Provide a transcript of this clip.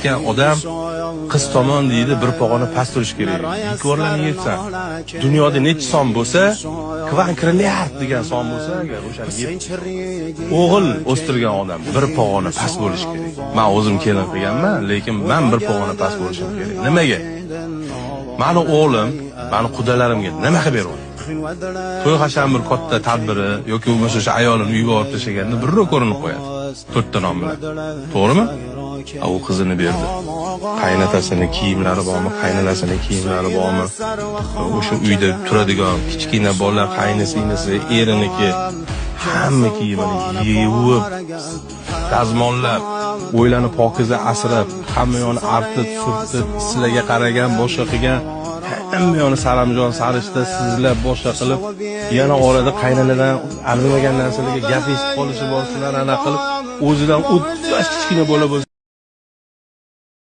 Yetgan odam qiz tomon deydi, bir pog'ona past turishi kerak. Bekorlarni yetsan. Dunyoda necha son bo'lsa, kvadrilliard degan son bo'lsa, agar o'shani o'g'il o'stirgan odam bir pog'ona past bo'lishi kerak. Men o'zim kelin qilganman, lekin men bir pog'ona past bo'lishim kerak. Nimaga? Mani o'g'lim, mani qudalarimga nima qilib beryapti? To'y hasham bir katta tadbiri yoki bo'lmasa o'sha ayolini uyga olib tashlaganda birrov ko'rinib qo'yadi. To'rtta non bilan. To'g'rimi? U qizini berdi. Qaynotasini kiyimlari bormi, qaynonasini kiyimlari bormi? O'sha uyda turadigan kichkina bola, qaynisinglisi, eriniki hamma kiyimini yuvib, dazmollab, o'ylanib pokiza asrab, hamma yoni artib, surtib, sizlarga qaragan, boshqa qilgan, hamma yoni saramjon sarishta sizlab boshqa qilib, yana orada qaynonadan arzimagan narsalarga gap eshitib qolishi bor, shularni anaqa qilib, o'zidan 30 yosh kichkina bola bo'lsa